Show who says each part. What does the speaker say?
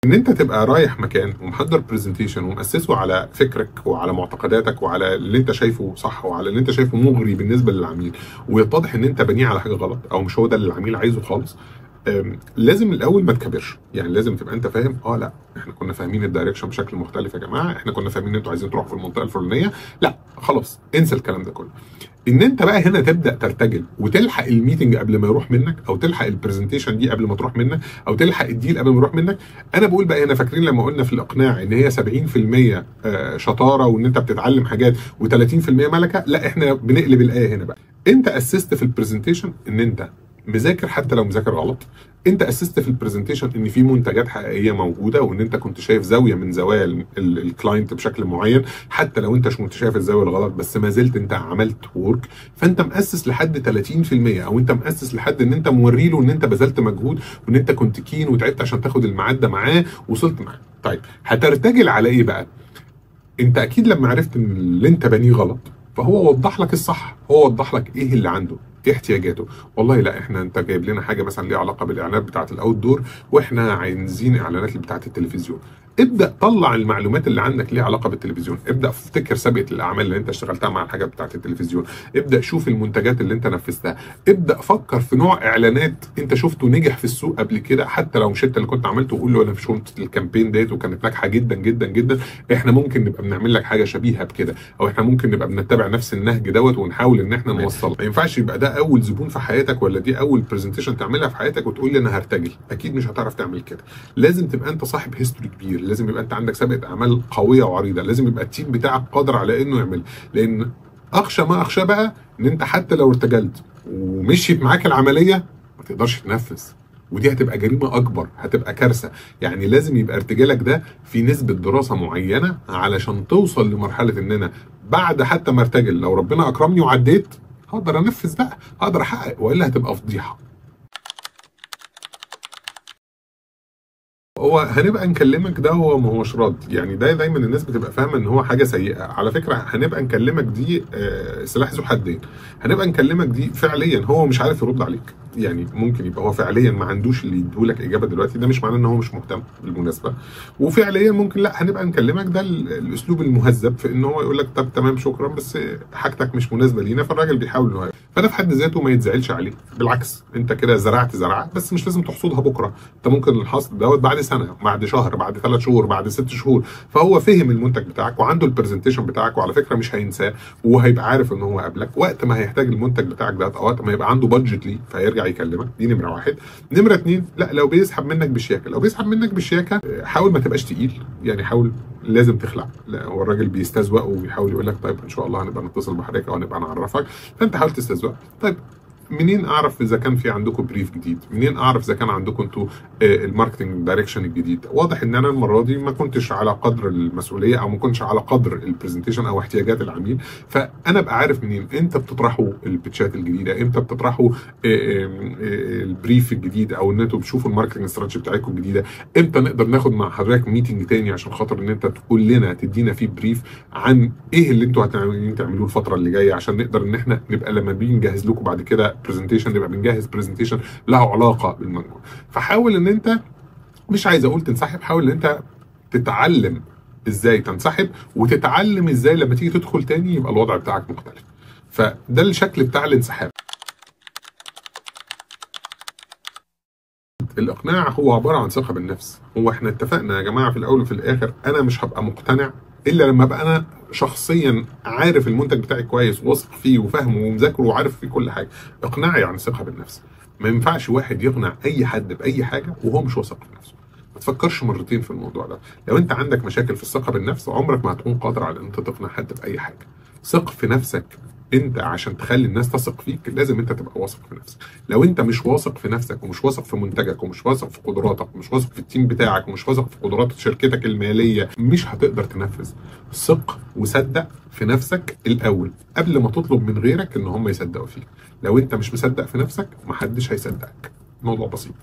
Speaker 1: ان انت تبقى رايح مكان ومحضر presentation ومؤسسة على فكرك وعلى معتقداتك وعلى اللي انت شايفه صح وعلى اللي انت شايفه مغري بالنسبة للعميل، ويتضح ان انت بنيه على حاجة غلط او مش هو ده اللي العميل عايزه خالص. لازم الاول ما تكبرش، يعني لازم تبقى انت فاهم لا احنا كنا فاهمين ال direction بشكل مختلف يا جماعة، احنا كنا فاهمين ان انتوا عايزين تروحوا في المنطقة الفلانية، لا خلاص انسى الكلام ده كله. ان انت بقى هنا تبدا ترتجل وتلحق ال meeting قبل ما يروح منك، او تلحق ال presentation دي قبل ما تروح منك، او تلحق ال deal قبل ما يروح منك. انا بقول بقى هنا، فاكرين لما قلنا في الاقناع ان هي 70% شطارة وان انت بتتعلم حاجات و30% ملكه؟ لا، احنا بنقلب الايه هنا بقى. انت اسست في ال presentation ان انت مذاكر حتى لو مذاكر غلط، انت اسست في ال presentation ان في منتجات حقيقية موجودة، وان انت كنت شايف زاوية من زوايا ال client بشكل معين حتى لو انت كنت شايف الزاوية الغلط، بس ما زلت انت عملت work. فانت مؤسس لحد 30%، او انت مؤسس لحد ان انت موري له ان انت بذلت مجهود وان انت كنت keen وتعبت عشان تاخد الميعاد ده معاه وصلت معاه. طيب هترتجل على ايه بقى؟ انت اكيد لما عرفت ان اللي انت بنيه غلط، فهو وضح لك الصح، هو وضح لك ايه اللي عنده، ايه احتياجاته. والله لا احنا انت جايب لنا حاجة مثلا ليها علاقة بالاعلانات بتاعه ال outdoor، واحنا عايزين اعلانات بتاعه التلفزيون. ابدا طلع المعلومات اللي عندك ليها علاقة بالتلفزيون، ابدا افتكر سابقه الاعمال اللي انت اشتغلتها مع الحاجات بتاعه التلفزيون، ابدا شوف المنتجات اللي انت نفذتها، ابدا فكر في نوع اعلانات انت شفته نجح في السوق قبل كده حتى لو مش انت اللي كنت عملته، وقول له انا شفت ال campaign ديت وكانت ناجحة جدا جدا جدا، احنا ممكن نبقى بنعمل لك حاجة شبيهه بكده، او احنا ممكن نبقى بنتبع نفس النهج دوت ونحاول ان احنا نوصل. ما ينفعش يبقى ده اول زبون في حياتك ولا دي اول presentation تعملها في حياتك وتقول لي انا هرتجل، اكيد مش هتعرف تعمل كده. لازم تبقى انت صاحب history كبير، لازم يبقى انت عندك سابقه اعمال قوية وعريضه، لازم يبقى ال team بتاعك قادر على انه يعمل. لان اخشى ما اخشى بقى ان انت حتى لو ارتجلت ومشيت معاك العملية ما تقدرش تنفذ، ودي هتبقى جريمة اكبر، هتبقى كارثة. يعني لازم يبقى ارتجالك ده في نسبه دراسة معينة علشان توصل لمرحلة ان انا بعد حتى ما ارتجل لو ربنا اكرمني وعديت هقدر انفذ بقى، هقدر احقق، والا هتبقى فضيحة. هو هنبقى نكلمك ده هو ما هوش رد، يعني ده دايما الناس بتبقى فاهمه ان هو حاجة سيئه. على فكرة هنبقى نكلمك دي سلاح ذو حدين. هنبقى نكلمك دي فعليا هو مش عارف يرد عليك، يعني ممكن يبقى هو فعليا ما عندوش اللي يديهولك اجابه دلوقتي، ده مش معناه ان هو مش مهتم بالمناسبة. وفعليا ممكن لا هنبقى نكلمك ده الاسلوب المهذب في ان هو يقول لك طب تمام شكرا بس حاجتك مش مناسبة لينا، فالراجل بيحاول انه فده في حد ذاته ما يتزعلش عليه، بالعكس انت كده زرعت زرعه بس مش لازم تحصدها بكره، انت ممكن الحصد دوت بعد سنة، بعد شهر، بعد 3 شهور، بعد 6 شهور. فهو فهم المنتج بتاعك وعنده ال presentation بتاعك، وعلى فكرة مش هينساه وهيبقى عارف ان هو قابلك وقت ما هيحتاج المنتج بتاعك ده او وقت ما يبقى عنده budget ليه فهيرجع يكلمك. دي نمره واحد. نمره اتنين، لا لو بيسحب منك بالشياكه، لو بيسحب منك بالشياكه حاول ما تبقاش تقيل، يعني حاول لازم تخلع. لا هو الراجل بيستذوق وبيحاول يقول لك طيب ان شاء الله هنبقى نتصل بحضرتك او هنبقى نعرفك، فانت حاول تستذوق. طيب منين اعرف اذا كان في عندكم brief جديد؟ منين اعرف اذا كان عندكم انتوا ال marketing direction الجديد؟ واضح ان انا المرة دي ما كنتش على قدر المسؤولية او ما كنتش على قدر ال presentation او احتياجات العميل، فانا ابقى عارف منين امتى بتطرحوا ال pitch ات الجديدة، امتى بتطرحوا ال brief الجديد، او ان انتوا بتشوفوا ال marketing strategy بتاعتكم الجديدة، امتى نقدر ناخد مع حضرتك meeting تاني عشان خاطر ان انت تقول لنا تدينا فيه brief عن ايه اللي انتوا هتعملوه الفترة اللي جاية، عشان نقدر ان احنا نبقى لما بنجهز لكم بعد كده presentation نبقى بنجهز presentation له علاقة بالمنجور. فحاول ان انت، مش عايز اقول تنسحب، حاول ان انت تتعلم ازاي تنسحب، وتتعلم ازاي لما تيجي تدخل تاني يبقى الوضع بتاعك مختلف. فده الشكل بتاع الانسحاب. الاقناع هو عبارة عن ثقة بالنفس. هو احنا اتفقنا يا جماعة في الاول وفي الاخر انا مش هبقى مقتنع الا لما ابقى انا شخصيا عارف المنتج بتاعي كويس، واثق فيه وفاهمه ومذاكره وعارف فيه كل حاجة. اقناعي عن ثقة بالنفس. ما ينفعش واحد يقنع اي حد باي حاجة وهو مش واثق في نفسه. ما تفكرش مرتين في الموضوع ده. لو انت عندك مشاكل في الثقة بالنفس عمرك ما هتكون قادر على ان انت تقنع حد باي حاجة. ثق في نفسك انت، عشان تخلي الناس تثق فيك لازم انت تبقى واثق في نفسك. لو انت مش واثق في نفسك ومش واثق في منتجك ومش واثق في قدراتك ومش واثق في ال team بتاعك ومش واثق في قدرات شركتك المالية، مش هتقدر تنفذ. ثق وصدق في نفسك الاول قبل ما تطلب من غيرك ان هم يصدقوا فيك. لو انت مش مصدق في نفسك محدش هيصدقك. الموضوع بسيط.